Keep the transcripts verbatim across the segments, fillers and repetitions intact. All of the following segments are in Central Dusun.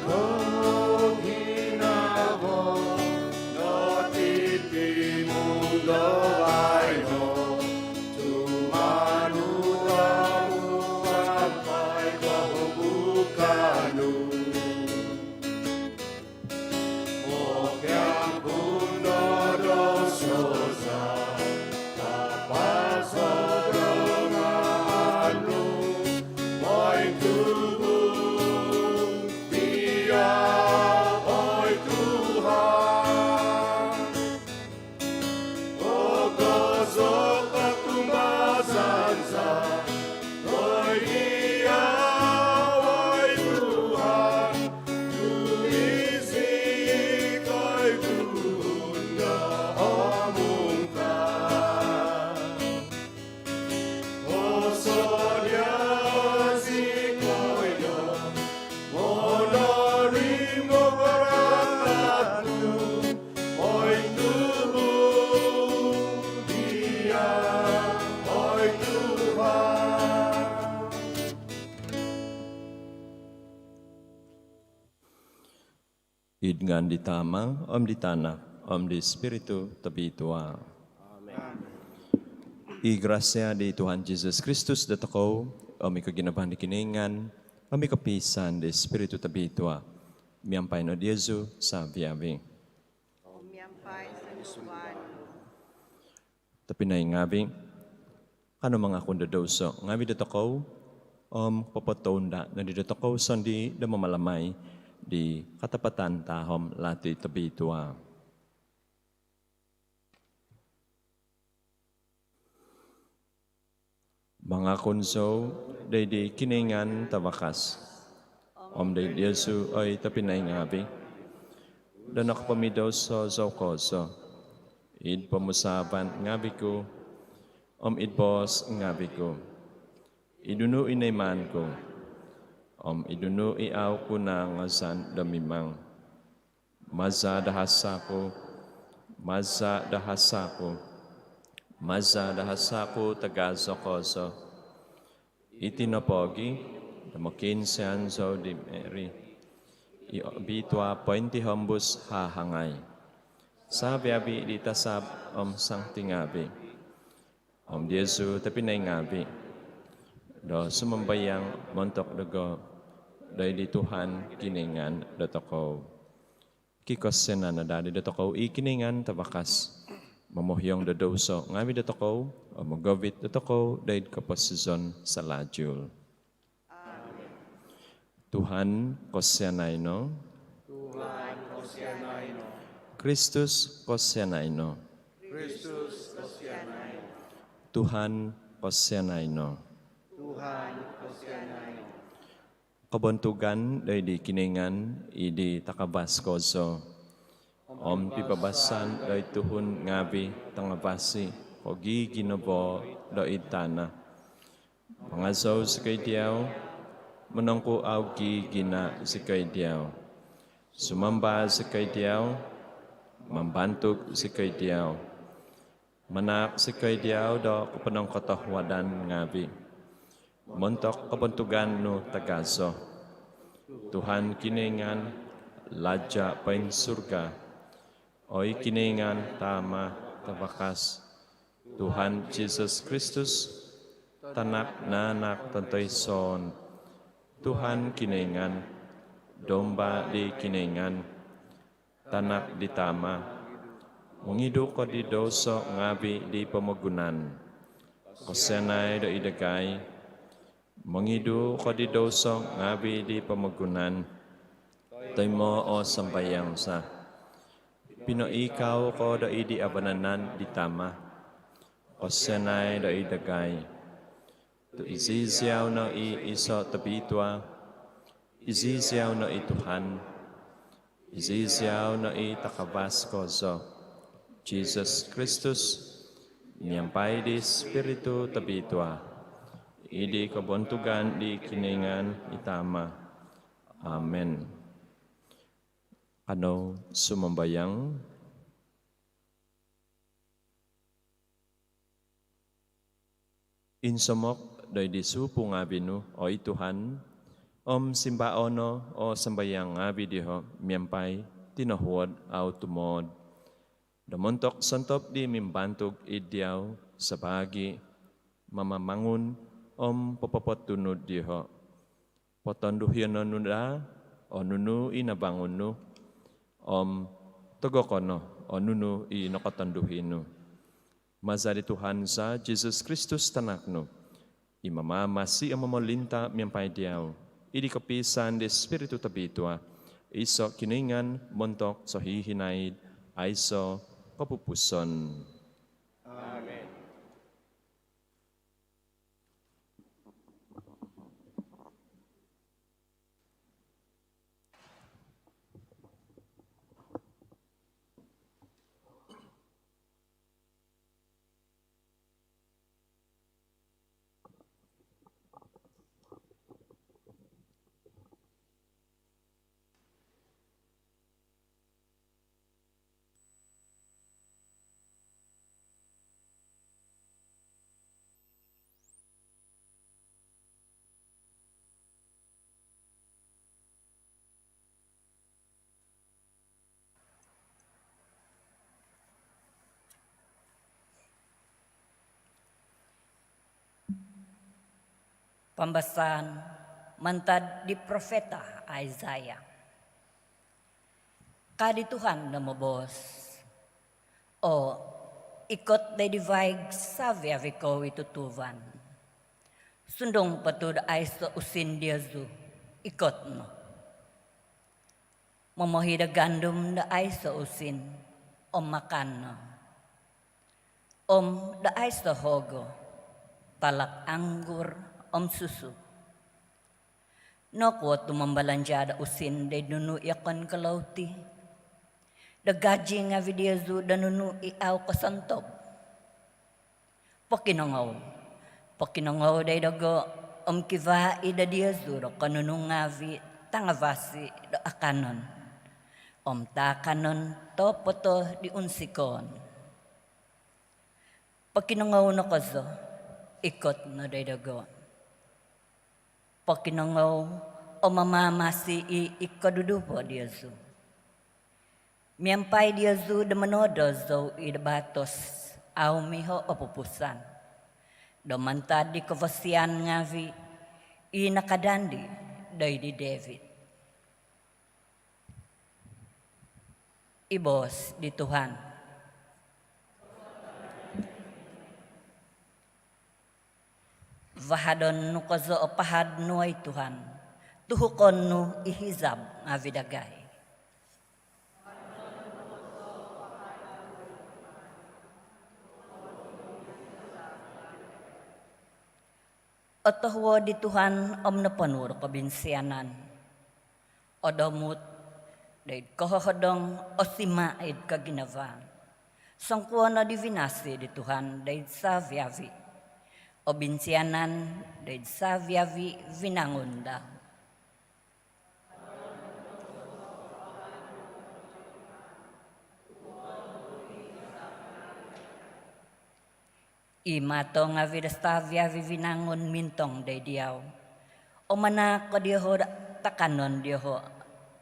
Ko ginavo no titimu do baino, tumanud amu ampai ko bukanu. Oke ampun do dosa za, tapasodongan nu, oi Tuhan, oi Tuhan. Ogoso kotumbazaan za, oi Diau, oi Tuhan, tu izikoi tuhun do omungka. Osodia zikoi do monorimo barakat nu, oi Tuhan, Diau, oi Tuhan. Id ngaan di Tama, om di Tanak, om di Spiritu Tobitua. Amen. I grasia di Tuhan Jesus Kristus dotokou, om i koginavaan di Kinoingan, om i kopiisaan di Spiritu Tobitua, miampai no diozu saviavi. Om miampai sunduan nu. Tobpinai ngaavi, kanou mangakun do douso ngaavi dotokou, om popotounda nodi dotokou sondii do mamalamai di katapatan tahom lati tobitua. Mangakun zou doid di Kinoingan Tavakas, om doid diozu oi tobpinai ngaavi, do nokopomidouso zou kozo, id pomusaavan ngaavi ku, om id boos ngaavi ku, id nunu i noimaan ku, om id nunu i au ku nangazan do mimang. Maza do hasa ku, maza do hasa ku, maza do hasa ku tagazo kozo. Iti nopo gi do mokiinsian zou di Mary i obitua pointihombus hahangai, saviavi di tasab om santi ngaavi, om diozu tobpinai ngaavi, do sumambayang montok dogo doid di Tuhan Kinoingan dotokou. Kikosianan no daa di dotokou i Kinoingan Tavakas, momohiong do douso ngaavi dotokou, om mogovit dotokou doid koposizon salajul. Amen. Tuhan, kosianai no. Tuhan, kosianai no. Kristus, kosianai no. Kristus, kosianai no. Tuhan, kosianai no. Tuhan, kosianai no. Kobontugan doid di Kinoingan id di takavas kozo, om pibabasan doid tuhun ngaavi tangavasi ko giginavo doid tana. Mangazou zikoi diau, monongkuau gigina zikoi diau. Sumamba zikoi diau, mambantug zikoi diau. Manaak zikoi diau do koponongkotohuadan ngaavi montok kobontugan nu tagazo. Tuhan Kinoingan, Laja poinsurga, oi Kinoingan Tama Tavakas. Tuhan Jesus Kristus, Tanak nanak tontoisoon. Tuhan Kinoingan, Domba di Kinoingan, Tanak di Tama, mongidu ko di douso ngaavi di pomogunan. Kosianai doid dagai, mongidu ko di douso ngaavi di pomogunan. Toimoo sambayang za. Pinoikau ko doid di vanan di Tama. Kosianai doid dagai. Tu iziziau no i iso tobitua, iziziau no i Tuhan, iziziau no i takavas kozo, Jesus Kristus, miampai di Spiritu Tobitua, id di kobontugan di Kinoingan i Tama. Amen. Kanou sumambayang. Insomok doid di supu ngaavi nu, oi Tuhan, Om simbao' no o sambayang ngaavi' dioho' miampai tinohuod au tumood, do montok sontob di mimbantug id diau sabaagi' mamamangun om popopotunud dioho'. Potonduhiono' nu daa o nunu i nabangun nu, om togoko' no o nunu i nokotonduhi nu. Maza' di Tuhan za Jesus Kristus Tanak nu, i mamamasi om momolinta' miampai diau, id kopiisaan di Spiritu Tobitua, iso' Kinoingan montok sohihinaid aiso' kopupuson. Amen. Pambasaan mantad di profeta Isaiah. Ka di Tuhan do moboos, "O ikot doid vaig savi-avi kou i tutuuvan. Sundung po tu' do aiso' usin diozu, ikot no. Momohi do gandum do aiso' usin, om makan no. Om do aiso' hoogo, talak anggur om susu. Nokuo tu' mambalanja' do usin doid nunu i okon ko' louti, do gaji ngaavi' diozu do nunu i au kosontob? Pokinongou, pokinongou doid dogo, om kivaa i' do diozu do konunu ngaavi' tangavasi do akanon om taakanon topoto' di unsikoon. Pokinongou no kozo, ikot no doid dogo. Pokinongou om mamamasi i' i koduduvo diozu. Miampai diozu do monodo zou id batos au miho' opupusan, do mantad di kovosian ngaavi' i nakadandi doid di David." I boos di Tuhan. Vahadon nu kozo o pahad nu, oi Tuhan, tuhukon nu i hizab ngaavi' dagai. Otohuod i Tuhan om noponu' do kobinsianan, odomut doid kohohodong, osima' id koginavaan. Songkuo no di vinasi di Tuhan doid savi-avi, obinsianan doid savi-avi vinangun dau. I mato ngaavi' do savi-avi vinangun mintong doid diau, om manaak ko dioho' do taakanon dioho'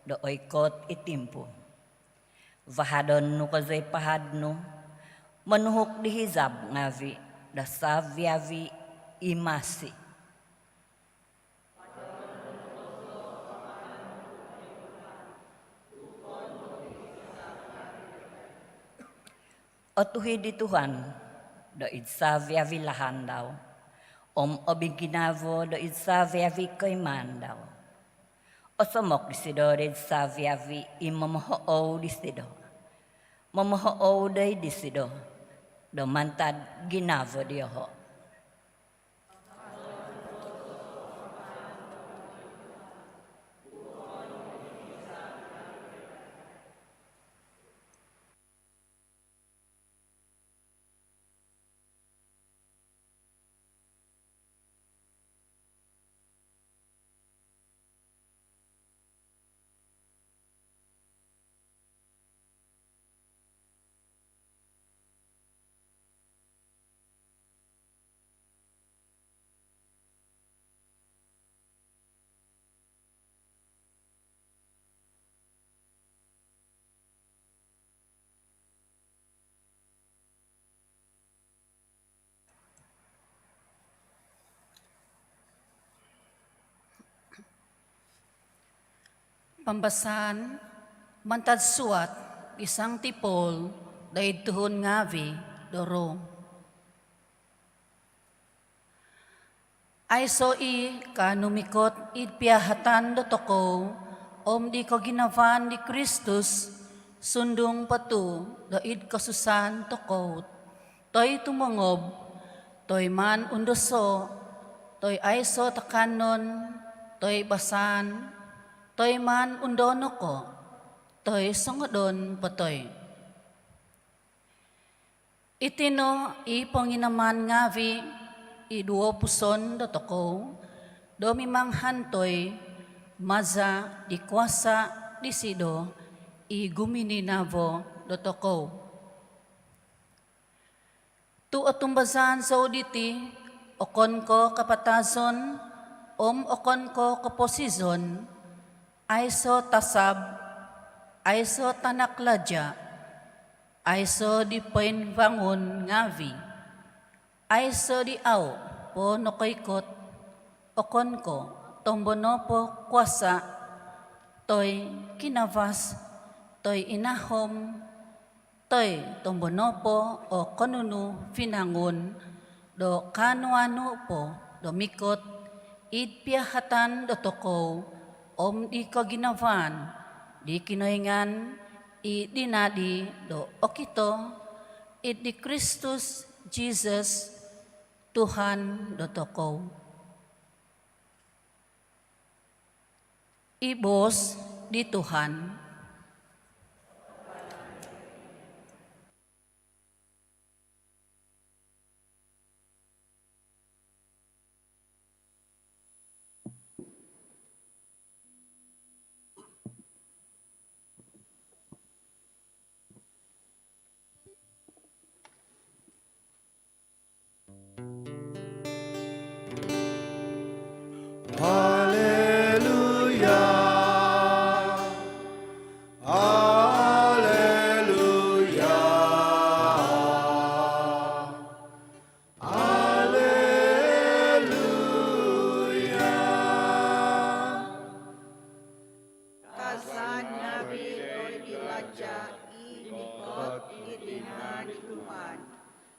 do oikot i timpu. Vahadon nu kozo i pahad nu, monuhuk di hizab ngaavi' do savi-avi i masi. Otuhid i Tuhan doid savi-avi lahan dau, om obinginavo doid savi-avi koimaan dau. Osomok disido doid savi-avi i momohoou disido, momohoou doid disido do mantad ginavo dioho'. Pambasaan mantad suat di Sangti Paul doid tuhun ngaavi' do Rom. Aiso i' kaanu mikot id piahatan dotokou om di koginavaan di Kristus sundung po tu' doid kosusaan tokou, toi tumongob, toi maan undoso', toi aiso' takanon, toi basaan, toi maan undoonoko', toi songodon po toi. Iti no i ponginaman ngaavi' id uopuson dotokou do mimang hantoi maza' di kuasa' disido i gumininavo dotokou. Tu' otumbazaan zou diti, okon ko' kapatazon om okon ko' koposizon, aiso' tasab, aiso' tanak laja', aiso' di poimbangun ngaavi', aiso' di au' po nokoikot, okon ko' tombo nopo kuasa', toi kinavas, toi inahom, toi tombo nopo o konunu vinangun do kaanu-anu po do mikot id piahatan dotokou om di koginavaan di Kinoingan i dinadi do okito id di Kristus Jisus Tuhan dotokou. I boos di Tuhan. Haleluya, haleluya, haleluya. Kaazaan ngaavi' doid di laja' i mikot id dinga di Tuhan,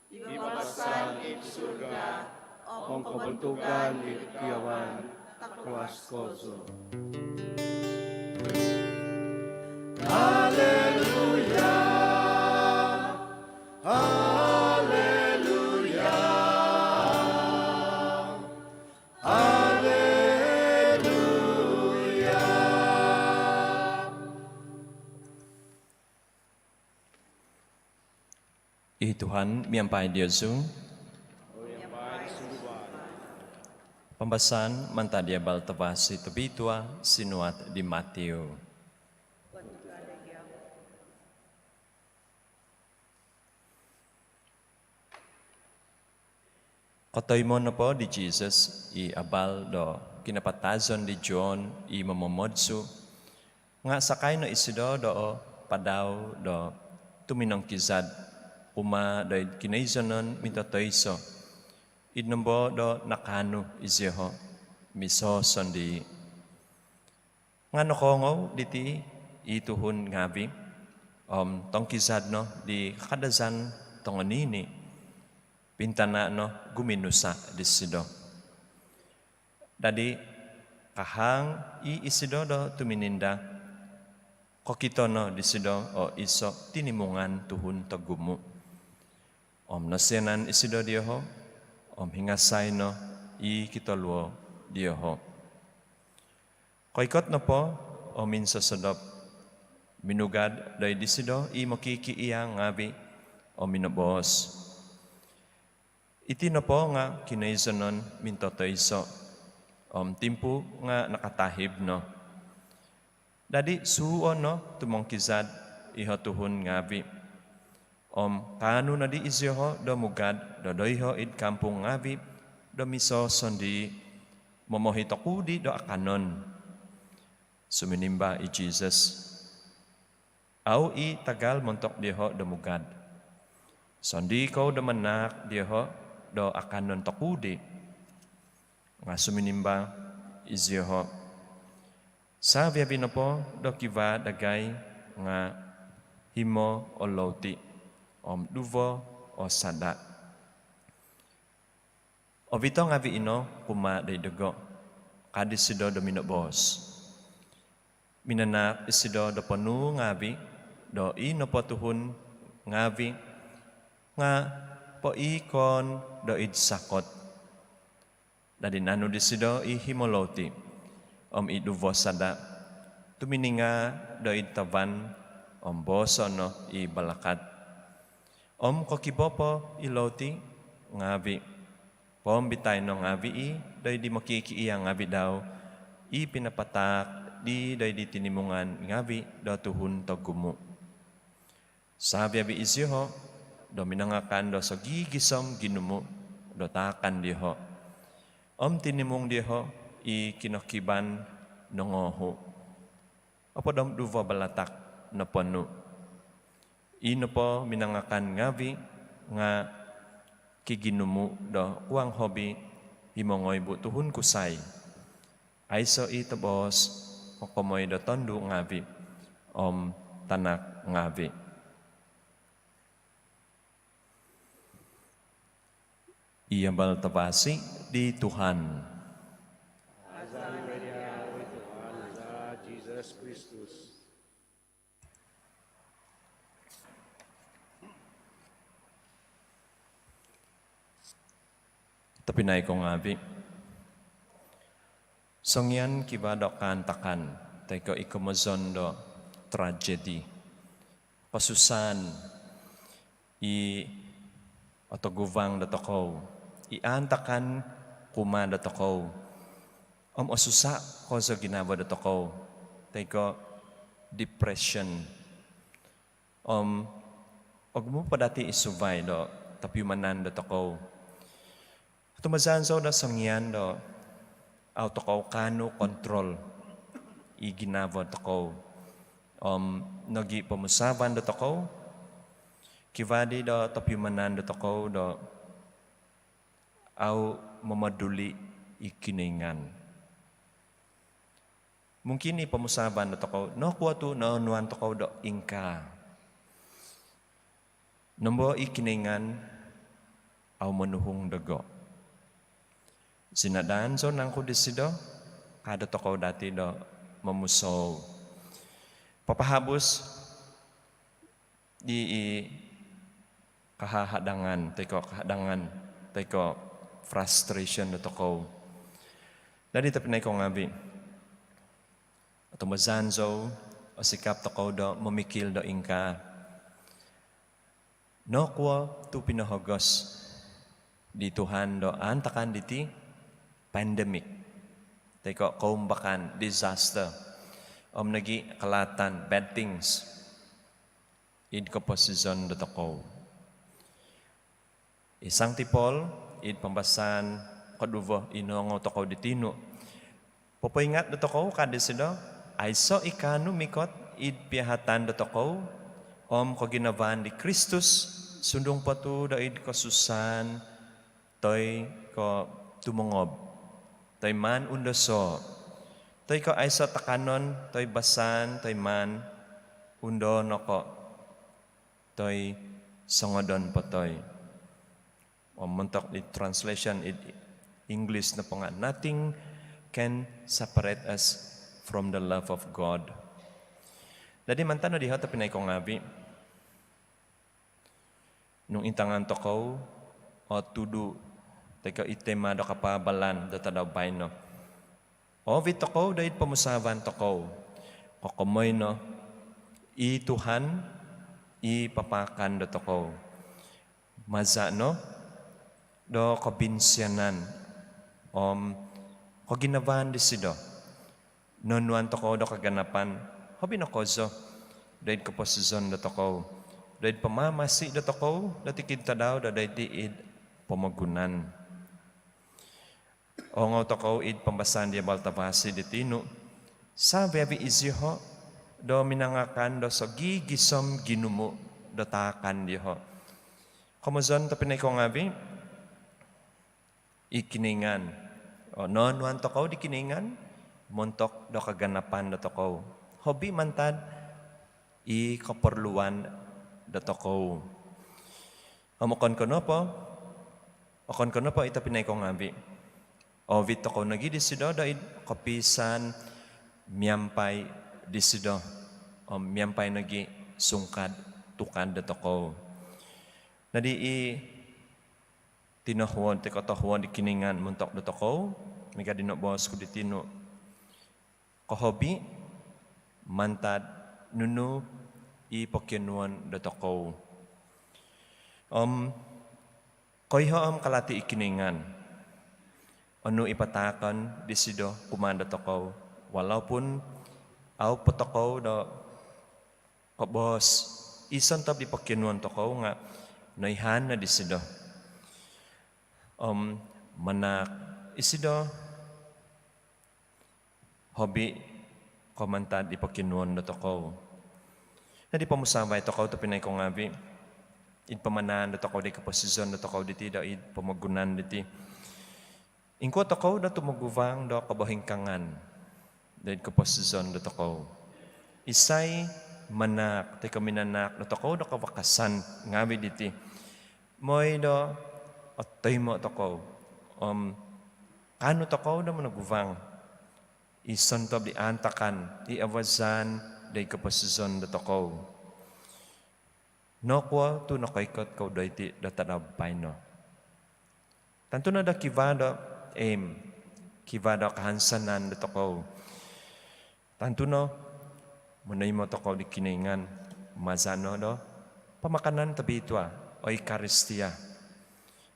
i mamasan id surga om kobontugan id kiawan, takavas kozo. Haleluya, haleluya, haleluya. I Tuhan miampai diozu. Pambasaan mantad di Abal Tavasi Tobitua sinuat di Matiu. Kotoimo nopo di Jisus i abal do kinapatazon di John i momomodsu, nga' sakai no isido do padau do tuminongkizad kumaa doid kinoizonon mintotoiso', id nombo do nakaanu iziho' misosondii'. Nga' nokoongou diti i tuhun ngaavi' om tongkizad no di Kadazan tongonini', pintana' no guminusa' disido. Dadi' kahang i' isido do tumininda, kokito no disido o iso' tinimungan tuhun togumu'. Om nosianan isido dioho' om hingasai no i kitoluo' dioho'. Koikot nopo o minsosodop, minugad doid disido i mokikiia' ngaavi' om minoboos, "Iti nopo nga' kinoizonon mintotoiso' om timpu nga' nakatahib no. Dadi' suhuo' no tumongkizad iho tuhun ngaavi' om kaanu nodi iziho' do mugad do doiho' id kampung ngaavi' do misosondii', momohi tokudi' do akanon." Suminimba' i Jisus, "Au' i' tagal montok dioho' do mugad. Sondii' kou do manaak dioho' do akanon tokudi'." Nga' suminimba' iziho', Saviavi nopo do kivaa dagai nga himo o louti om duvo o sada. Ovito ngaavi ino kumaa doid dogo, ka disido do minoboos. Minanaak isido do ponuu ngaavi do i nopo tuhun ngaavi nga poiikon doid sakot. Dadi naanu disido i himo louti om i duvo sada, tuminingaa doid tavan om booso no i balakat. Om kokibo po i louti ngaavi, poombitai no ngaavi i doid di mokiikia ngaavi dau i pinapataak di doid di tinimungan ngaavi do tuhun togumu. Saviavi isioho do minangakan do sogigisom ginumu do taakan dioho. Om tinimung dioho i kinokiban nongoohu, opod om duvo balatak noponu. I nopo minangakan ngaavi nga kiginumu do kuang hobi himo ngoibu tuhun kusai. Aiso i toboos kokomoi do tondu ngaavi om tanak ngaavi. I abal tavasi di Tuhan. Azan media Tuhan za Jesus Kristus. Tobpinai ko ngaavi, songian kivaa do kaantakan toi ko i komozon do tragedi, kosusaan i otoguvang dotokou, i aantakan kumaa dotokou om osusa kozo ginavo dotokou toi ko depression. Om ogumu po dati i suvai do topiumanan dotokou. Otumbazaan zou do songian do au tokou kaanu kontrol i ginavo tokou om nogi pomusaavan dotokou, kivaa di do topiumanan dotokou do au momoduli i Kinoingan. Mungkin i pomusaavan dotokou, nokuo tu noonuan tokou do ingkaa? Nombo i Kinoingan au monuhung dogo? Sinadaan zou nangku disido? Ka dotokou dati do momusou, papahabus di i kahahadangan toi ko kahadangan toi ko frustration dotokou. Dadi tobpinai ko ngaavi, otumbazaan zou o sikap tokou do momikil do ingkaa. Nokuo tu pinohogos di Tuhan do aantakan diti pandemik toi ko koumbakan, disaster, om nogi kalaatan, bad things, id koposizon dotokou? I Sangti Paul id pambasaan koduvo i noongou tokou di tinu, popoingat dotokou ka disido, aiso i kaanu mikot id piahatan dotokou om koginavaan di Kristus, sundung po tu doid kosusaan toi ko tumongob, toi maan undosoo, toi ko aiso takanon, toi basaan, toi maan undoo noko, toi songodon po toi. Om montok di translation id English nopo nga, nothing can separate us from the love of God. Dadi mantad no diho tobpinai ko ngaavi, nung intangan tokou o tudu toi ko i tema do kapaabalan do tadau baino, oovit tokou doid pomusaavan tokou, kokomoi no i Tuhan i papaakan dotokou. Maza no do kobinsianan om koginavaan disido, noonuan tokou do kaganapan, hobi no kozo doid koposizon dotokou, doid pamamasi dotokou do tikid tadau do doiti id pomogunan. Oongou tokou id pambasaan di abal tavasi di tinu, saviavi isioho do minangakan do sogigisom ginumu do taakan dioho. Komozon tobpinai ko ngaavi, i Kinoingan, o noonuan tokou di Kinoingan montok do kaganapan dotokou, hobi mantad i koporluan dotokou. Om okon ko nopo, okon ko nopo i tobpinai ko ngaavi', ovit tokou nogi disido doid kopiisaan miampai disido, om miampai nogi sungkad tukad dotokou. Nadi i tinohuod toi ko tohuod di Kinoingan montok dotokou, miaga di noboos ku di tinu, kohobi mantad nunu i pokionuon dotokou. Om koiho om kalati i Kinoingan onu i pataakon disido kumaa dotokou, walaupun au po tokou do koboos i sontob di pokionuon tokou nga noihaan no disido. Om manaak isido hobi ko mantad di pokionuon dotokou. Nadi pomusavai tokou tobpinai ko ngaavi', id pamanaan dotokou di koposizon dotokou diti doid pomogunan diti. Ingkuo tokou do tumoguvang do kobohingkaangan doid koposizon dotokou? Isai manaak toi ko minanaak dotokou do kavakasan ngaavi' diti? Moi do otoimo tokou om kaanu tokou do monoguvang i sontob di aantakan, i avazaan doid koposizon dotokou. Nokuo tu nokoikot kou doiti do tadau baino? Tantu no do kivaa do aim, kivaa do kahansanan dotokou. Tantu no monoimo tokou di Kinoingan maza no do pamakanan tobitua, Eukaristia.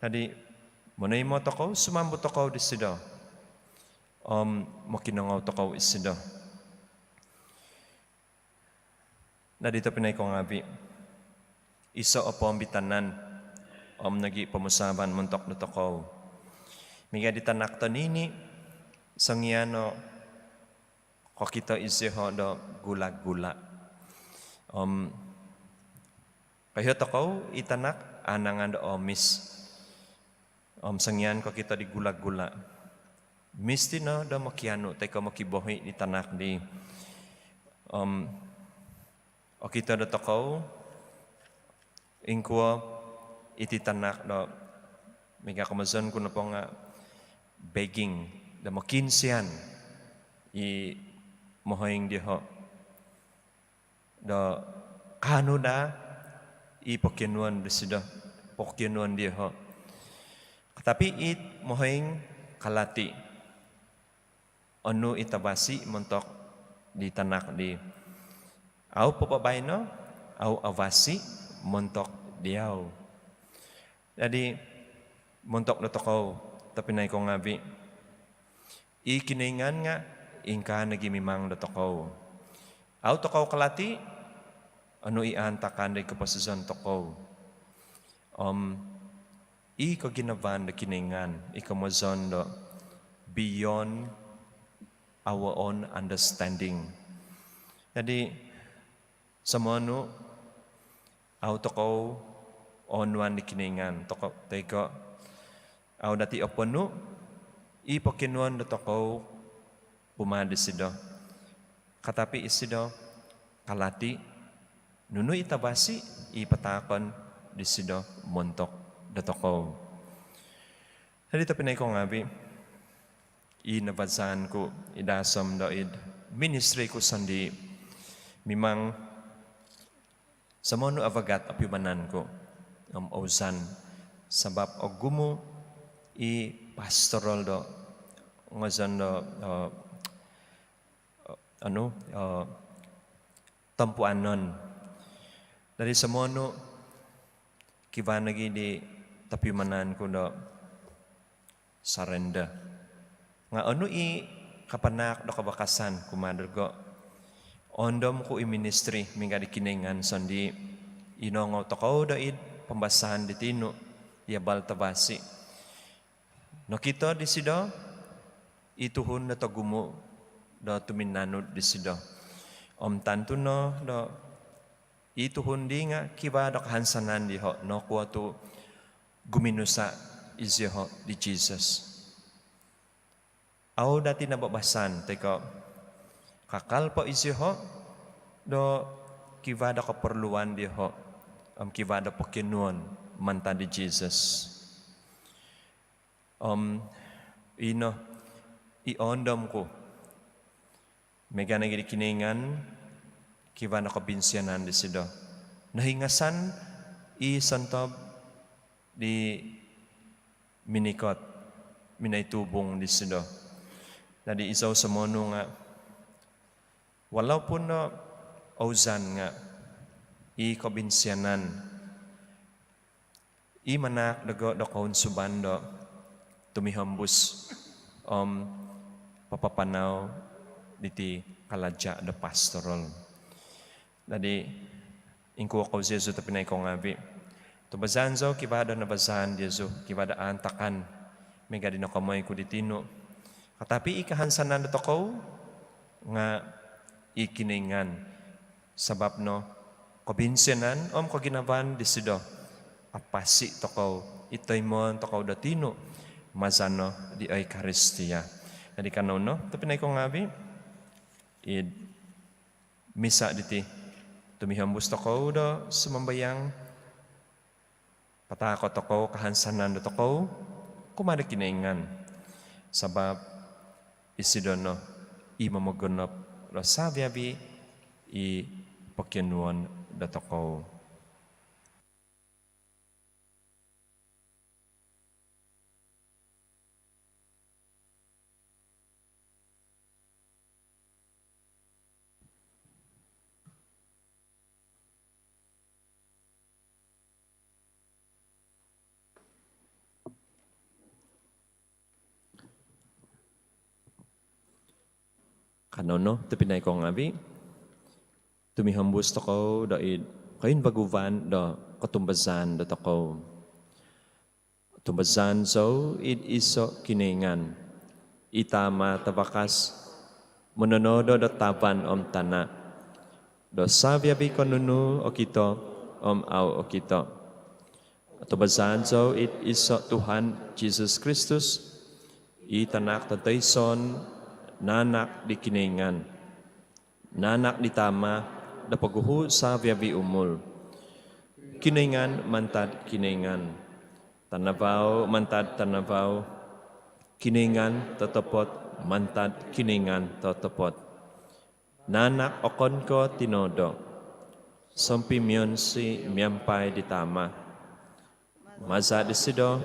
Nadi monoimo tokou, sumambut tokou disido om mokinongou tokou isido. Nadi tobpinai ko ngaavi', iso o poomitanan om nogi pomusaavan montok dotokou. Miaga di tanak tonini', songian no kokito iziho do gula-gula, om koiho tokou i tanak aanangan do oomis. Om songian kokito di gula-gula, misti no do mokianu toi ko mokibohi di tanak di. Om okito dotokou ingkuo iti tanak do, miaga komozon ku nopo nga begging, do mokiinsian i mohoing dioho do kaanu daa i pokionuon disido, pokionuon dioho. Tapi i mohoing kalati onu i tavasi montok di tanak di. Au po babaino, au avasi montok diau. Jadi montok dotokou tobpinai ko ngaavi', i Kinoingan nga ingkaa nogi mimang dotokou. Au tokou kalati onu i aantakan doid koposizon tokou. Om i koginavaan do Kinoingan, i komozon do beyond our own understanding. Jadi somonu au tokou oonuan di Kinoingan, tokou toi ko au dati oponu i pokionuon dotokou kumaa disido. Katapi isido kalati nunu i tavasi i pataakon disido montok dotokou. Jadi tobpinai ko ngaavi', i navazaan ku id daasom doid ministry ku sondii, mimang somonu avagat o piumanan ku om ouzan, sabab ogumu i pastoral do ngozon do, eh, anu, eh, tompuanon. Jadi somonu kivaa nogi di topiumanan ku do surrender. Nga onu i kapanaak do kavakasan kumaa dogo? Oondom ku i ministry miaga di Kinoingan sondii. I noongou tokou doid pambasaan di tinu, i abal tavasi. Nokito disido i tuhun do togumu do tuminanud disido. Om tantu no do i tuhun dii nga kivaa do kahansanan dioho nokuo tu guminusa izioho di Jesus. au dati nababasan toi ko' kakal po iziho' do kivaa do koporluan diho' om kivaa do pokionuon mantad di Jesus. Om ino i oondom ku miaga nogi di Kinoingan, kivaa no kobinsianan disido. Nohingasan i sontob di minikot, minoi tubung disido. Dadi izou somonu nga', walaupun do ouzan nga' i kobinsianan i manahak dogo do kounsuban do tumihombus om papapanau diti kalaja do pastoral. Dadi ingkuo kou diozu tobpinai kou ngaavi', tumbazaan zou kivaa do nabazaan diozu, kivaa do aantakan miaga di nokomoi ku di tinu. Katapi i kahansanan dotokou nga' i Kinoingan, sabap no kobinsianan om koginavaan disido apasi tokou, i toimoon tokou do tinu maza no di Eukaristia. Dadi kanou no tobpinai kou ngaavi', id misa diti tumihombus tokou do sumambayang, pataako tokou kahansanan dotokou kumaa do Kinoingan, sabap isido no i momogonop do savi-avi i pokionuon dotokou. Kanou no tobpinai kou ngaavi', tumihombus tokou do id koimbaguvan do kotumbazaan dotokou. Tumbazaan zou id iso' Kinoingan, i Tama' tavakas, mononodo do tavan om tana', do savi-avi ko' nunu okito om au okito. Tumbazaan zou id iso' Tuhan Jesus Kristus, i Tanak tontoison, naanak di Kinoingan, naanak di Tama' do poguhu' savi-avi umul. Kinoingan mantad Kinoingan, tanavau mantad tanavau, Kinoingan totopot mantad Kinoingan totopot. Naanak okon ko' tinoodo', sompimionsi miampai di Tama'. Maza' disido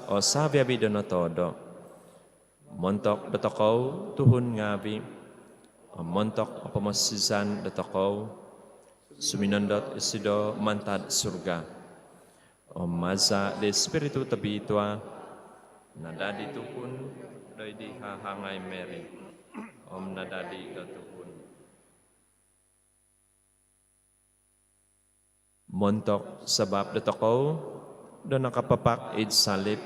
o savi-avi do notoodo'. Montok dotokou tuhun ngaavi' om montok o pomosizan dotokou, suminondot isido mantad surga. Om maza' di Ispiritu Tobitua, nadadi tuhun do id di hahangai Mary, om nadadi do tuhun. Montok sabap dotokou do nakapapak id salib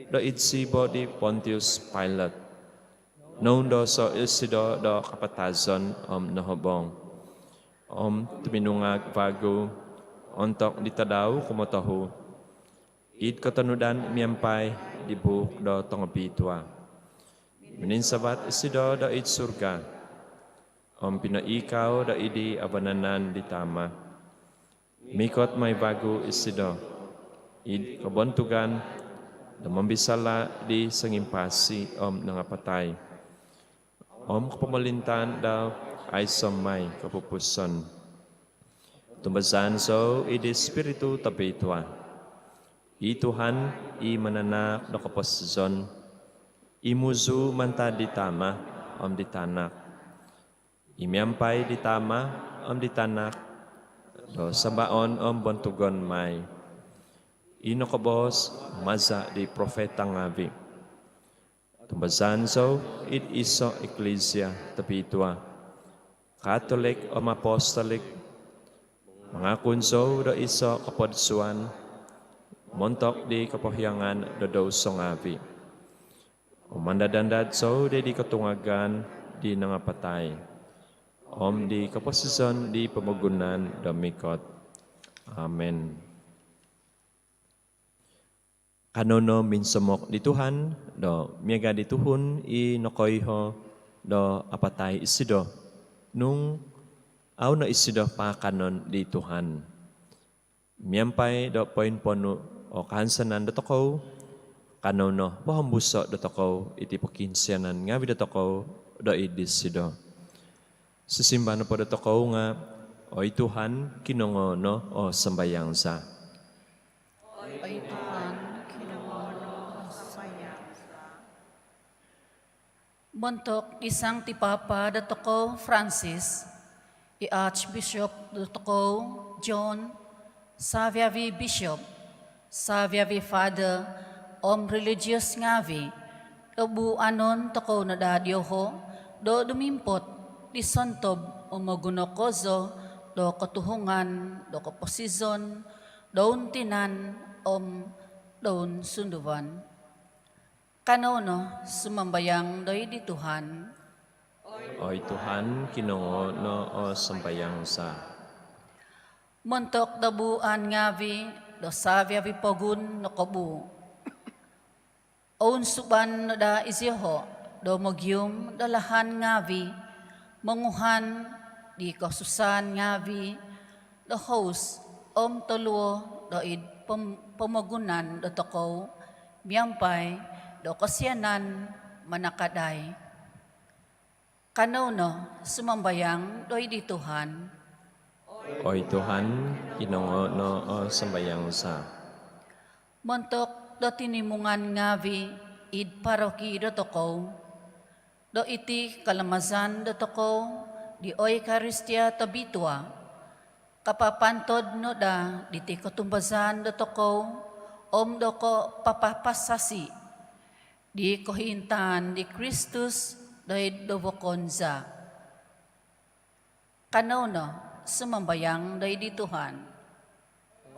do id sibo' di Pontius Pilate, noundoso' isido do kapatazon om nohobong, om tuminungag vagu ontok di tadau kumotohu, id kotonudan miampai di buuk do tongobitua. Mininsavat isido do id surga, om pinoiikau do id di avanan di Tama'. Mikot mai vagu isido id kobontugan do mombisala' di songimpasi om nangapatai, om kopomolintaan dau aiso' mai kopupuson. Tumbazaan zou id di Ispiritu Tobitua, i Tuhan, i mananahak do koposizon, i muzu' mantad di Tama' om di Tanak, i miampai di Tama' om di Tanak do sambaon om bontugon mai, i nokoboos maza' di profeta ngaavi'. Tumbazaan zou id iso' iklisia tobitua, Katolik om apostolik. Mangakun zou do iso' kopodsuan montok di kopohiangan do douso ngaavi'. Om mandad-andad zou di, di kotungagan di nangapatai, om di koposizon di pomogunan do mikot. Amin. Kanou no minsomok di Tuhan do miaga di tuhun i nokoiho do apatai isido, nung au no isido paakanon di Tuhan. Miampai do poinponu o kahansanan dotokou, kanou no pohombuso dotokou iti pokiinsianan ngavi dotokou do id disido. Sisimba nopo dotokou nga, "Oi Tuhan, kinongoo no o sambayang za." Oi Tuhan, kinongoo no o sambayang za. Montok di Sangti Papa dotokou Francis, i Archbishop dotokou John, saviavi bishop, saviavi father om religious ngavi, do buanon tokou no daa dioho do dumimpot di sontob om moguno kozo do kotuhungan do koposizon, doun tinan om doun sunduvan. Kanou no sumambayang doid di Tuhan. Oi Tuhan, kinongoo no o sambayang za. Montok do buan ngavi do saviavi pogun nokobu, ounsuban no daa izioho do mogium do lahan ngavi, monguhan di kosusaan ngavi do hous om toluo doid pom-, pomogunan dotokou miampai do kosianan manakadai. Kanou no sumambayang doid di Tuhan. Oi Tuhan, kinongoo no o sambayang za. Montok do tinimungan ngavi id paroki dotokou, do iti kalamazan dotokou di Oikaristia Tobitua kapapantod no daa diti kotumbazaan dotokou om do kopapapasasi di kohintaan di Kristus doid do vokon za. Kanou no sumambayang doid di Tuhan.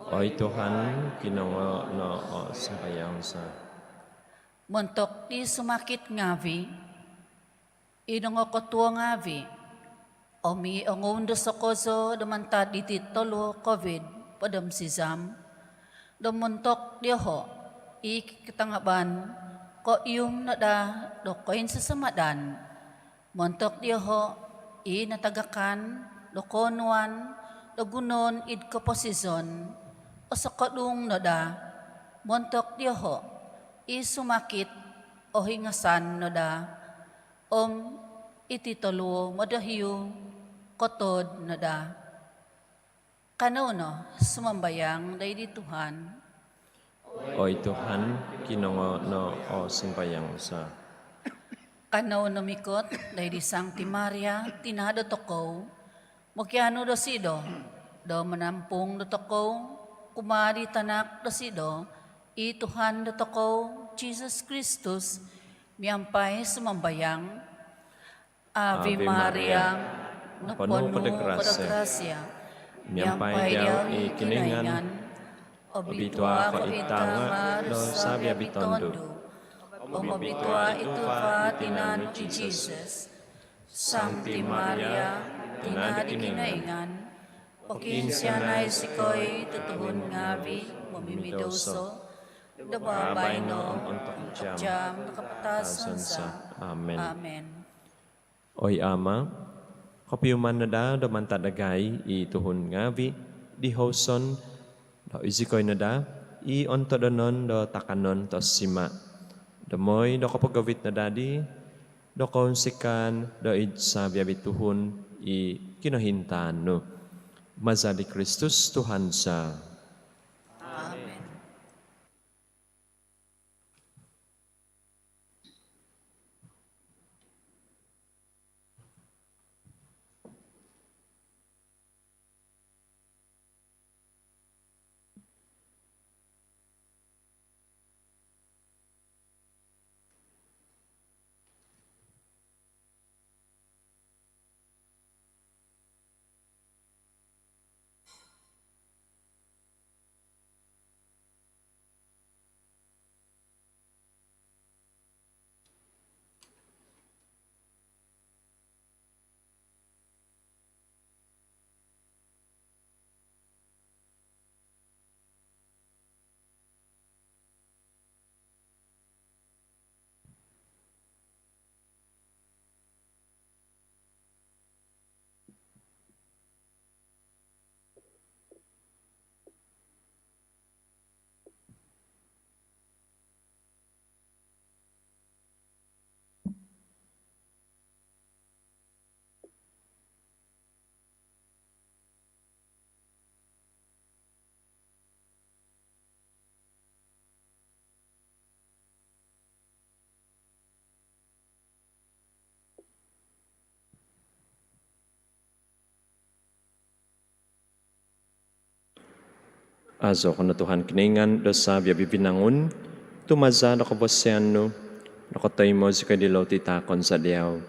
Oi Tuhan, kinongoo no o sambayang za. Montok di sumakit ngavi, i nongokotuo ngavi om i ongoundoso kozo do mantad diti toluo Covid hopod om sizam, do montok dioho i kikatangaban koium no daa do koinsasamadan, montok dioho i natagakan do koonuan do gunoon id koposizon, osokodung no daa, montok dioho i sumakit ohingasan no daa, om iti toluo modohiu kotood no daa. Kanou no sumambayang doid di Tuhan. Oi Tuhan, kinongoo no o sambayang za. Kanou no mikot doid di Sangti Maria, tina dotokou, mokianu dosido do manampung dotokou kumaa di tanak dosido, i Tuhan dotokou Jesus Kristus, miampai sumambayang. Ave Maria, noponu ko do grasia, miampai diau i Kinoingan, obitua ko id tanga do saviavi tondu, om obitua i tuva tinan nu i Jesus. Sangti Maria, tina di Kinoingan, pokiinsianai zikoi do tuhun ngavi momimidoso, do babaino om ontok jaam do kapatazan za. Amen. Oi Ama, kopiuman no daa do mantad dagai i tuhun ngavi di houson, do izikoi no daa i ontodonon do takanon tosima, do moi do kopogovit no daa dii do kounsikaan do id saviavi tuhun i kinohintaan nu. Maza di Kristus Tuhan za. Amen. Azo ko no Tuhan Kinoingan do savi-avi vinangun, tu maza do kavasian nu nokotoimo zikoi di loti taakon za diau,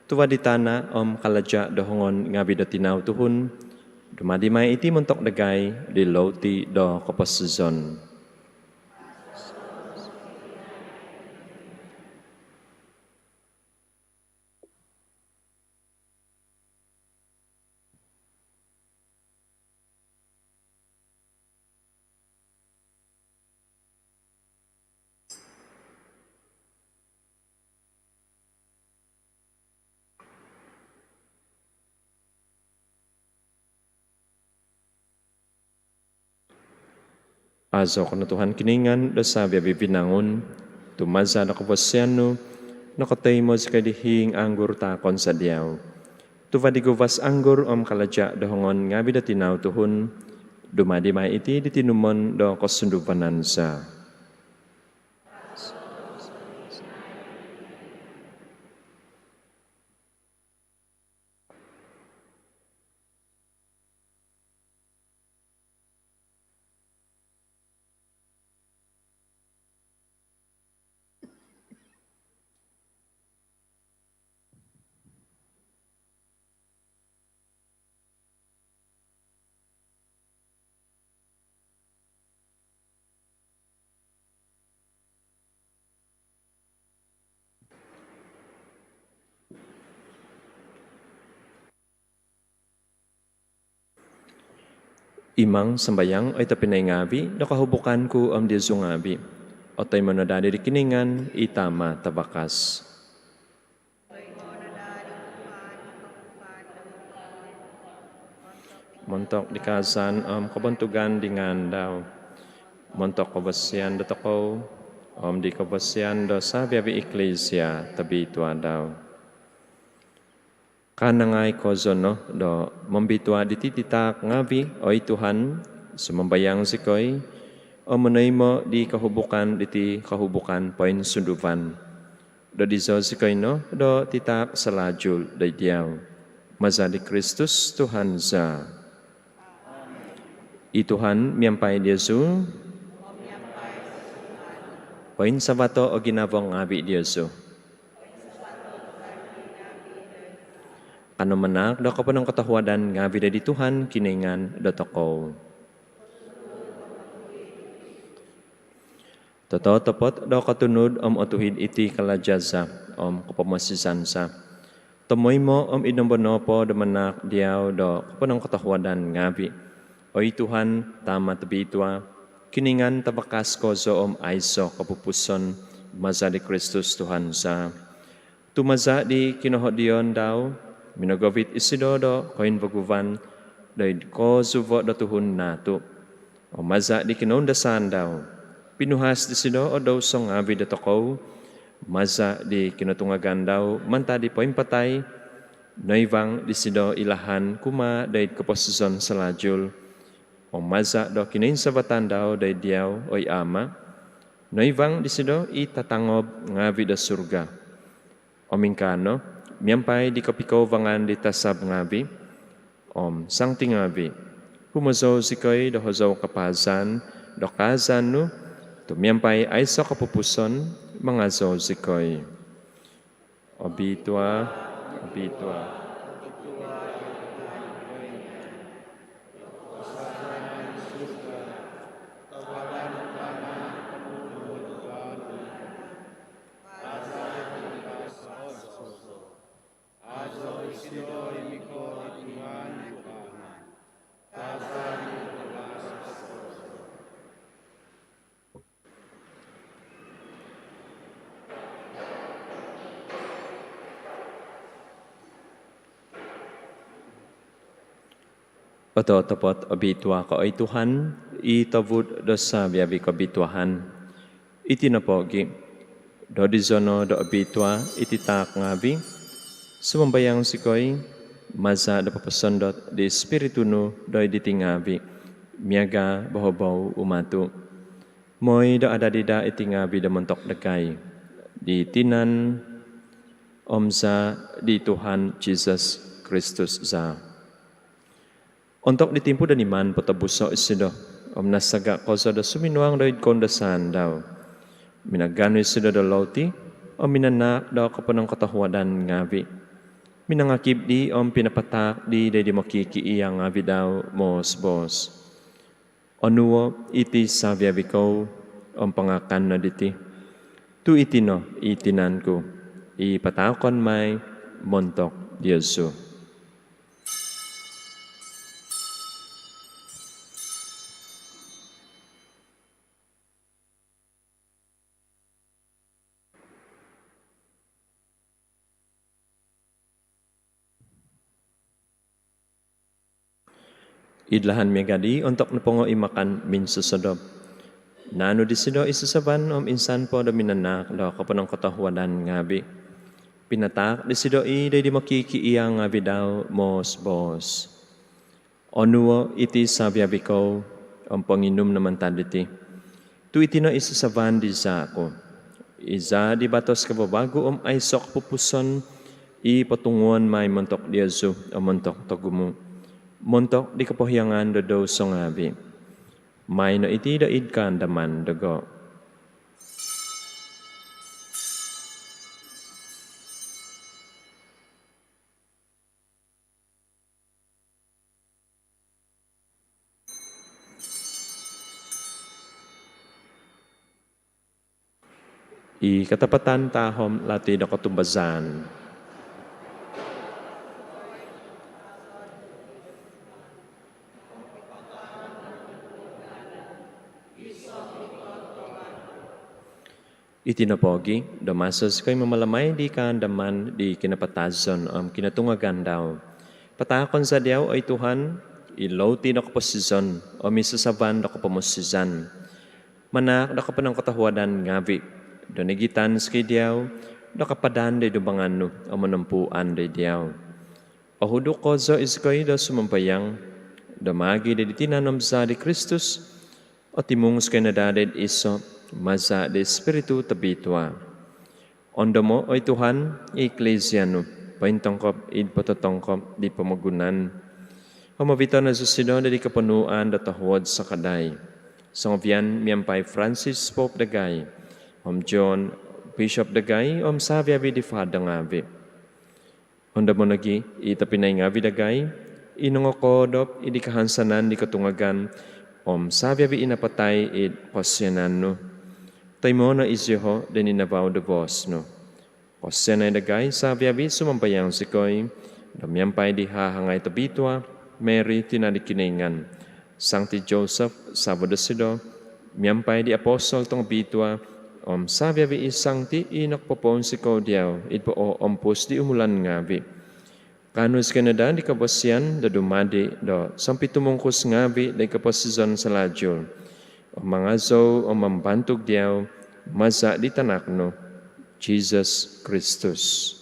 tuva di tana om kalaja do hongon ngavi do tinau tuhun. Dumadi mai iti montok dagai di loti do koposizon. Azo ko no Tuhan Kinoingan do savi-avi vinangun, tu maza do kavasian nu nokotoimo zikoi di hiing anggur taakon za diau, tuva di guvas anggur om kalaja do hongon ngavi do tinau tuhun. Dumadi mai iti di tinumon do kosunduvanan za. Imang sambayang, oi tobpinai ngavi, do kahubukan ku om diozu ngavi otoimo no daa di Kinoingan i Tama Tavakas. Montok di kaazan om kobontugan di ngaan dau, montok kavasian dotokou om di kavasian do savi-avi Iklisia tobitua dau. Kanangai kozo no do mombitua diti titaak ngavi, oi Tuhan, sumambayang zikoi, om monoimo di kahubukan diti kahubukan poinsunduvan, do dizo zikoi no do titaak salajul doid diau. Maza di Kristus Tuhan za. I Tuhan miampai diozu. Poinsavato o ginavo ngavi diozu. Kanou manaak do koponongkotohuadan ngavi doid di Tuhan Kinoingan dotokou. Tototopot do kotunud om otuhid iti kalaja za om kopomosizan za, tomoimo om id nombo nopo do manaak diau do koponongkotohuadan ngavi, oi Tuhan, Tama tobitua, Kinoingan tavakas kozo om aiso kopupuson, maza di Kristus Tuhan za. Tu maza di kinohodion dau, minogovit isido do koinvaguvan doid kozuvo do tuhun naatu. Om maza di kinoundasan dau, pinuhas disido o douso ngavi dotokou. Maza di kinotungagan dau mantad di poimpatai, noivang disido i lahan kumaa doid koposizon salajul. Om maza do kinoinsavatan dau doid diau, oi Ama, noivang disido i tatangob ngavi do surga. Om ingkaa no, miampai di kopikouvangan di tasab ngavi om santi ngavi, humozou zikoi do hozou kapaazan do kaazan nu, tu miampai aiso kopupuson mangazou zikoi. Obitua, obitua. Ototopot obitua ko, oi Tuhan, i tovud do savi-avi kobituaan. Iti nopogi, do dizo no do obitua iti taak ngavi, sumambayang zikoi, maza do poposondot di Spiritu nu doid diti ngavi, miaga bohobou umatu. Moi do adadi daa iti ngavi do montok dagai di tinan om zaa di Tuhan Jisus Kristus za. Ontok di timpu do niman potobuso isido om nasaga' kozo do suminuang do id koundasaan dau, minaganu isido do louti om minanaak do koponongkotohuadan ngaavi', minangakib dii om pinapataak dii doid di mokikiia' ngaavi' dau moos-boos: Onuo' iti savi-avi' kou om pangakan no diti, tu' iti no i tinan ku i pataakon mai montok diozu. Id lahan miaga' dii, ontok nopongo i makan minsosodop, naanu disido i sasavan om insan po do minanaak do koponongkotohuadan ngaavi', pinataak disido i' doid di mokikiia' ngaavi' dau moos-boos: Onuo' iti savi-avi' kou om ponginum no mantad diti, tu' iti no i sasavan di zaa' ku, i zaa' di batos kavavagu om aiso' kopupuson, i potunguon mai montok diozu om montok togumu', montok di kopohiangan do douso ngaavi'. Maai no iti do id kaandaman dogo'. I katapatan tahom lati do kotumbazaan. Iti nopogi', do maso zikoi mamalamai di kaandaman di kinapatazon om kinotungagan dau, pataakon za diau, oi Tuhan, i louti do koposizon om i sasavan do kopomosizan, manaak do koponongkotohuadan ngaavi', do nigitan zikoi diau do kapadan doid dumbangan nu om monompuan doid diau. Ohuduk kozo izikoi do sumambayang, do maagi' di tinan om zaa' di Kristus, otimung zikoi no daa doid iso', maza' di Ispiritu Tobitua. Ondomo', oi Tuhan, i Iklisia nu pointongkop id pototongkop di pomogunan, om ovito' no zosido doid koponuan do tohuod sakadai songovian miampai Francis Pope dagai, om John Bishop dagai, om savi-avi' di Father ngaavi'. Ondomo' nogi' i tobpinai ngaavi' dagai i nongokoodop id kahansanan di kotungagan, om savi-avi' i napatai id kosianan nu. Toimo' no iziho' doid ninavau do boos nu. Kosianai dagai savi-avi', sumambayang zikoi, do miampai di hahangai tobitua, Mary tina' di Kinoingan, Sangti Joseph savo dosido, miampai di apostol tongobitua, om savi-avi' i sangti i nokopopounsikou diau id pooompus di umulan ngaavi', kaanu zikoi no daa di kobosian do dumadi' do sompitumungkus ngaavi' di koposizon salajul, om mangazou om mambantug diau, maza' di Tanak nu, Jisus Kristus.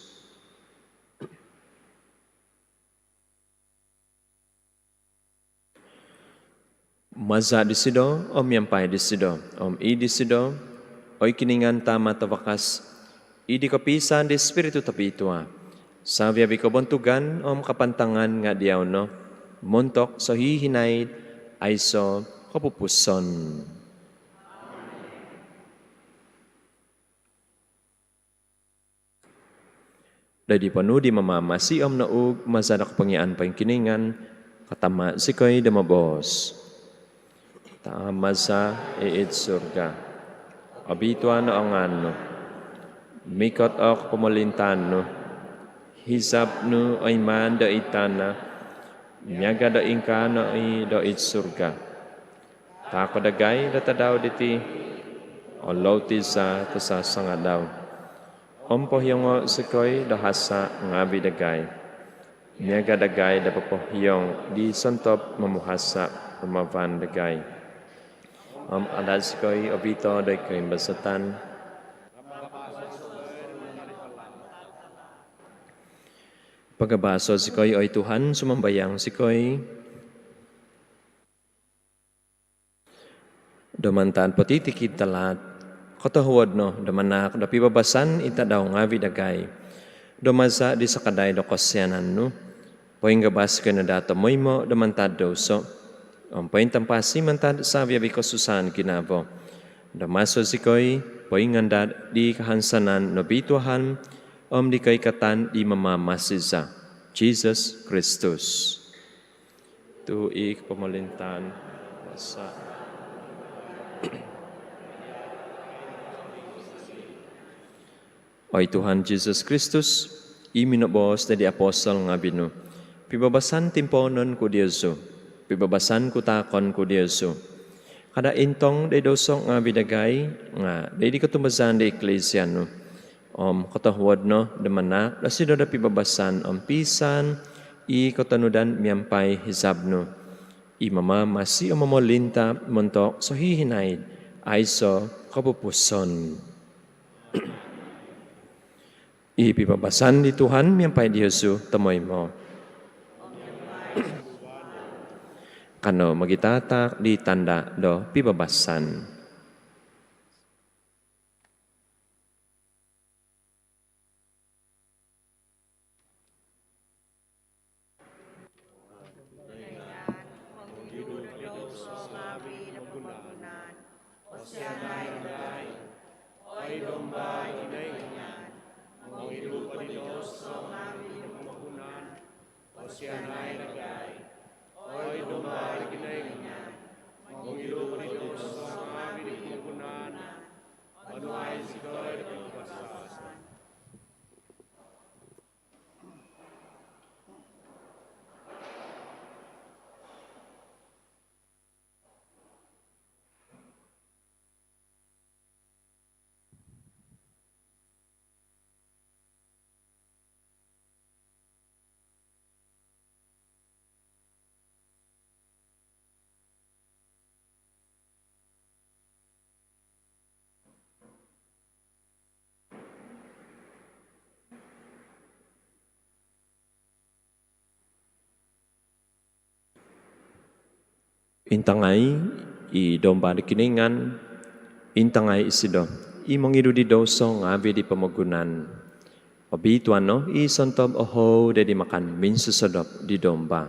Maza' disido, om miampai disido, om id disido, oi Kinoingan Tama' Tavakas, id kopiisaan di Ispiritu Tobitua, savi-avi' kobontugan om kapantangan nga' diau no, montok sohihinaid aiso' kopupuson. Doid ponuu di Mamamasi om nouug maza' do kopongiaan poingkinoingan, katama' zikoi do moboos: Tama za i id surga, obitua no o ngaan nu, mikot o kopomolintaan nu, hizab nu oi maan do id tana' miaga' do ingkaa no i do id surga. Taako' dagai do tadau diti o louti za tosasangadau. Om pohiongo' zikoi do hasa' ngaavi' dagai, miaga' dagai do popohiong di sontob momuhasa' dumavan dagai. Om ada' zikoi ovito' doid koimbazatan. Pagabaso' zikoi, oi Tuhan, sumambayang zikoi. Do mantad potitikid talaat, kotohuod no do manaak do pibabasan id tadau ngaavi' dagai, do maza' di sakadai do kosianan nu, poinggabas zikoi no daa tomoimo' do mantad douso', om pointampasi mantad savi-avi kosusaan ginavo, do maso zikoi poingandad di kahansanan nobi Tuhan om di koikatan di Mamamasi za, Jisus Kristus. Tu i kopomolintaan, kuasa. Oi Tuhan Jisus Kristus, i minoboos di apostol ngavi nu, pibabasan timpoonon ku diozu, pibabasan ku taakon ku diozu. Kada intong di douso ngavi dagai, nga di kotumbazaan di Eklesia nu. Om kotohuod no do manaak dosido do pibabasan om piisaan i kotonudan miampai hizab nu, i mamamasi om momolinta montok sohihinaid aiso kopupuson. I pibabasan di Tuhan miampai diozu tomoimo. Kano mogitataak di tanda do pibabasan. Osianai dagai. Oi Domba di Kinoingan, mongidu ko di douso ngavi di pomogunan. Osianai dagai. Oi Domba di Kinoingan, mongidu ko di douso ngavi di pomogunan. Onuai zikoi do pibabasan. Intangai i Domba di Kinoingan, intangai isido i mongidu di douso ngavi di pomogunan. Obituanan no i sontob ohou di makan minsosodop di Domba.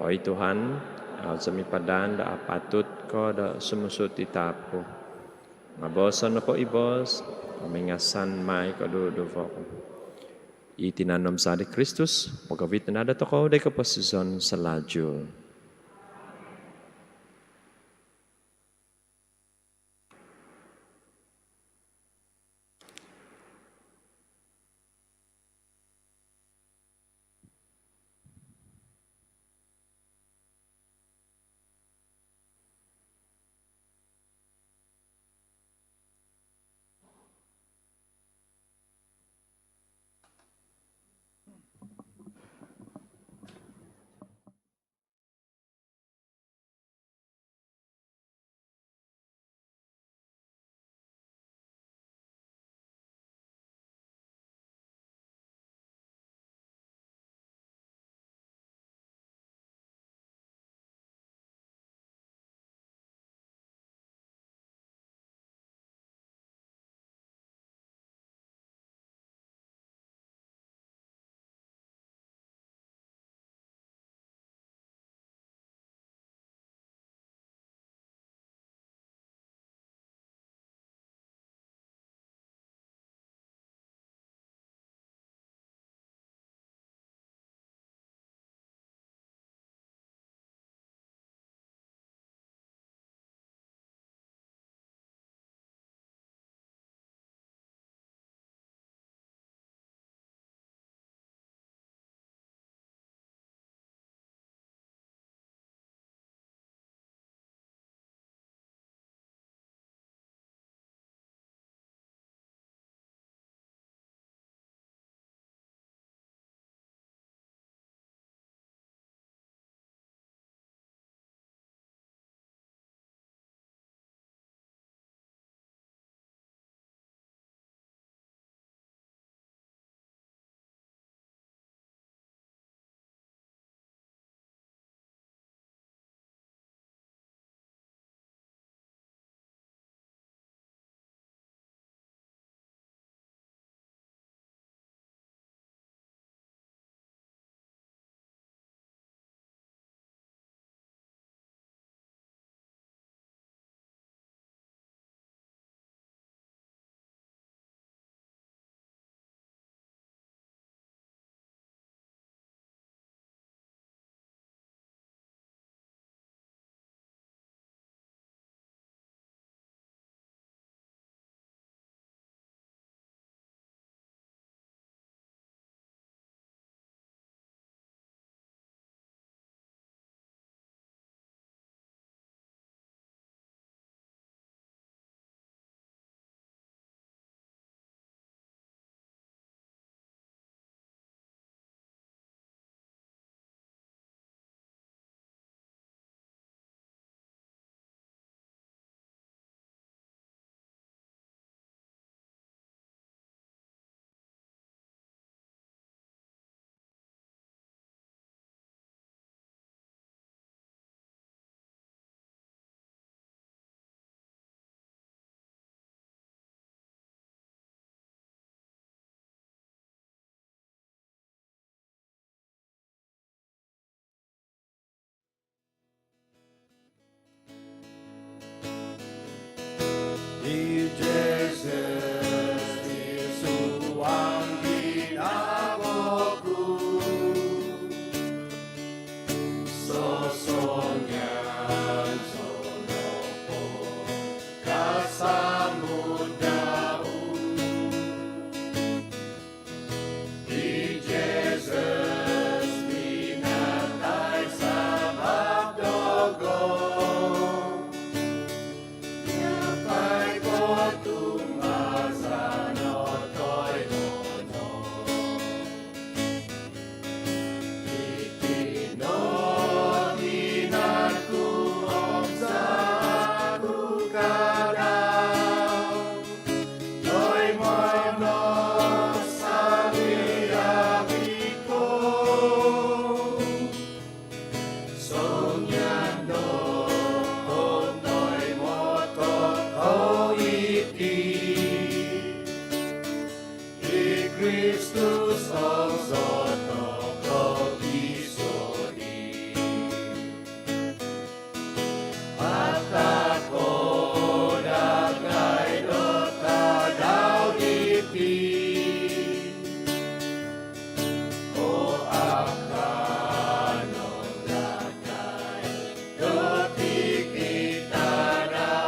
Oi Tuhan, au zou mipadan do apatut ko do sumuut id taap ku. Nga booso nopo i boos om ingasan mai koduduvo ku. I tinan om zaa di Kristus pogovit no daa dotokou doid koposizon salajul. Kristus om sotokou i sodi. Pataako dagai do tadau diti. O akanon dagai do tikid tadau.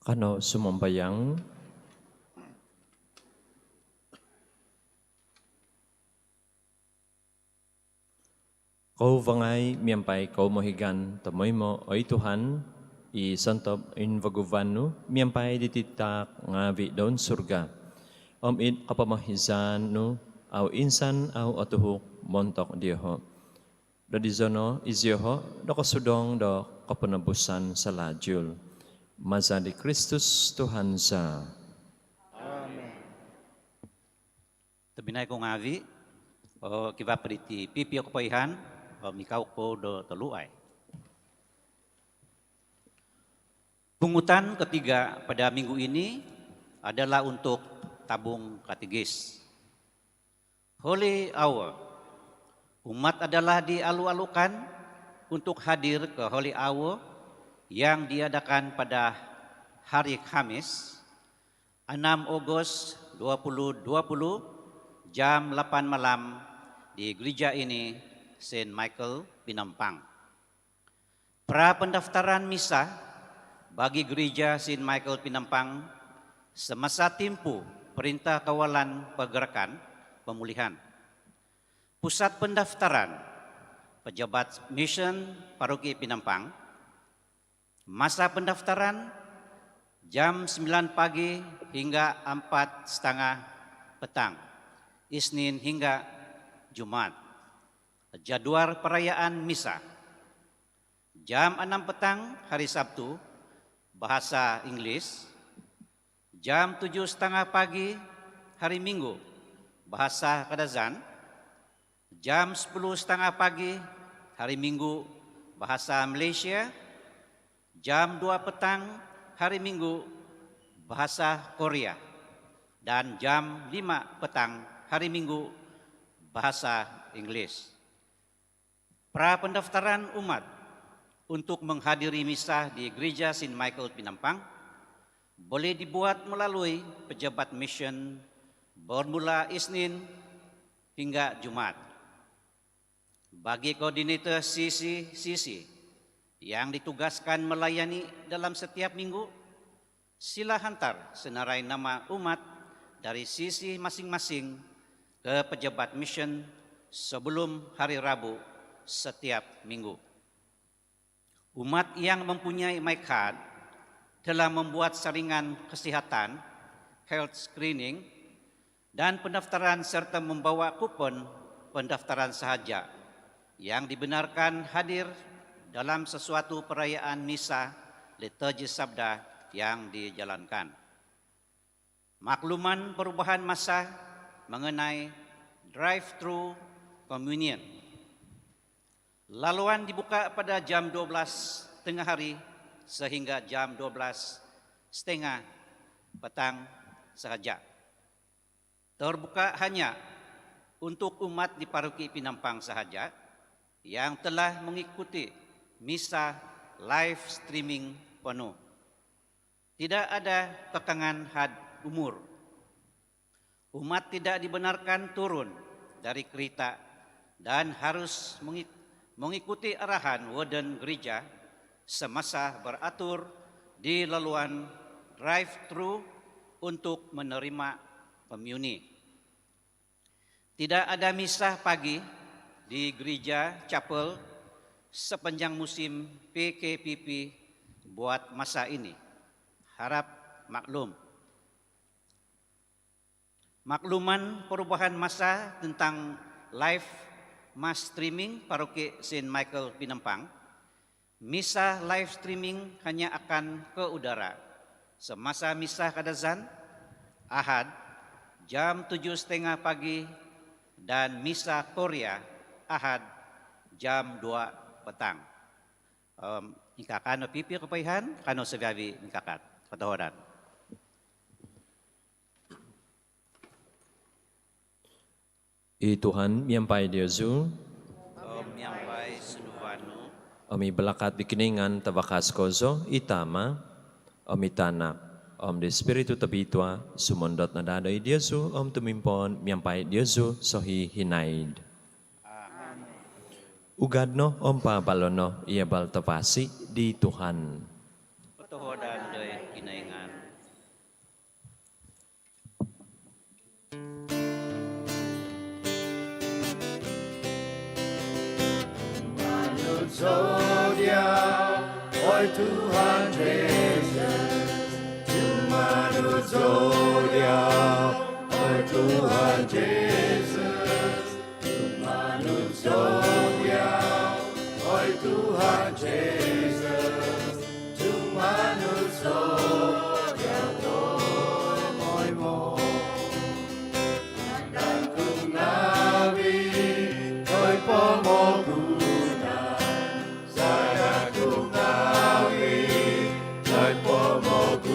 Kanou sumambayang. Kouvangai miampai koumohigan tomoimo, oi Tuhan, i sontob invaguvan nu miampai diti taak ngaavi' doun surga. Om id kopomohizaan nu au insan au otuhuk montok dioho'. Dodizo no izioho' do kosudong do koponobusan salalu. Maza di Kristus Tuhan za. Amin. Tobpinai ku ngaavi', o, kivaa po diti pipio kopoihaan, o, mikau kou do toluai. Pungutan ketiga pada minggu ini adalah untuk tabung katekis. Holy Hour. Umat adalah dialu-alukan untuk hadir ke Holy Hour yang diadakan pada hari Khamis, anam Ogos dua puluh dua puluh, jam lapan malam di gereja ini, Saint Michael, Penampang. Pra pendaftaran misa Bagi Gereja Saint Michael Penampang, semasa timpu Perintah Kawalan Pergerakan Pemulihan, pusat pendaftaran pejabat misyen Paroki Penampang, masa pendaftaran jam sembilan pagi hingga empat setengah petang, Isnin hingga Jumaat. Jadual perayaan misa: jam enam petang hari Sabtu, bahasa Inggeris; jam tujuh setengah pagi hari Minggu, bahasa Kadazan; jam sepuluh setengah pagi hari Minggu, bahasa Malaysia; jam dua petang hari Minggu, bahasa Korea; dan jam lima petang hari Minggu, bahasa Inggeris. Pra pendaftaran umat untuk menghadiri misa di Gereja Saint Michael Penampang boleh dibuat melalui pejabat misyen bermula Isnin hingga Jumaat. Bagi koordinator C C C C yang ditugaskan melayani dalam setiap minggu, sila hantar senarai nama umat dari C C masing-masing ke pejabat misyen sebelum hari Rabu setiap minggu. Umat yang mempunyai MyKad telah membuat saringan kesihatan, health screening, dan pendaftaran serta membawa kupon pendaftaran sahaja yang dibenarkan hadir dalam sesuatu perayaan misa liturgi sabda yang dijalankan. Makluman perubahan masa mengenai drive-thru communion. Laluan dibuka pada jam dua belas tengah hari sehingga jam dua belas setengah petang sahaja. Terbuka hanya untuk umat di Paroki Penampang sahaja yang telah mengikuti misa live streaming penuh. Tidak ada kekangan had umur. Umat tidak dibenarkan turun dari kereta dan harus mengik-, mengikuti arahan warden gereja semasa beratur di laluan drive-thru untuk menerima komunion. Tidak ada misa pagi di gereja chapel sepanjang musim P K P P buat masa ini. Harap maklum. Makluman perubahan masa tentang live mass streaming Paroki Saint Michael Penampang. Misa live streaming hanya akan ke udara semasa Misa Kadazan, Ahad, jam tujuh setengah pagi, dan Misa Korea, Ahad, jam dua petang. Om ingkakat no pipi kopoihaan, kanou saviavi mingkakat. Kotohuadan. I Tuhan miampai diozu. Om miampai sunduan nu. Om i balakat di Kinoingan Tavakas kozo, i Tama, om i Tanak, om di Spiritu Tobitua, sumondot no daa doid diozu om tumimpoon miampai diozu sohihinaid. Amen. Ugad no om paabalo no i abal tavasi di Tuhan. Kotohuadan doid Kinoingan. Tumanud zou diau, oi Tuhan Jesus. Tumanud zou diau, oi Tuhan Jesus. Tumanud zou diau, oi Tuhan Jesus. Tumanud zou diau, tomoimo. Sadang ku ngaavi, oi pomogunan. Sadang ku ngaavi, oi pomogunan.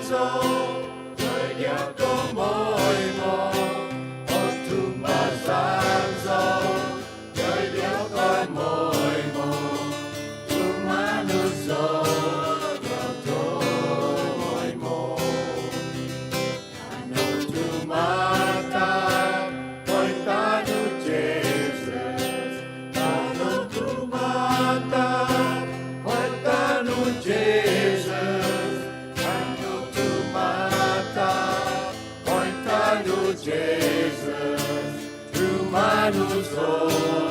Zou doid diau tomoimo, otumbazan zou doid diau tomoimo, tumanud zou diau tomoimo. Kanou tumatap pointanud Jesus. Kanou tumatap pointanud Jesus. Kanou tumatap pointanud Jesus. Tumanud zou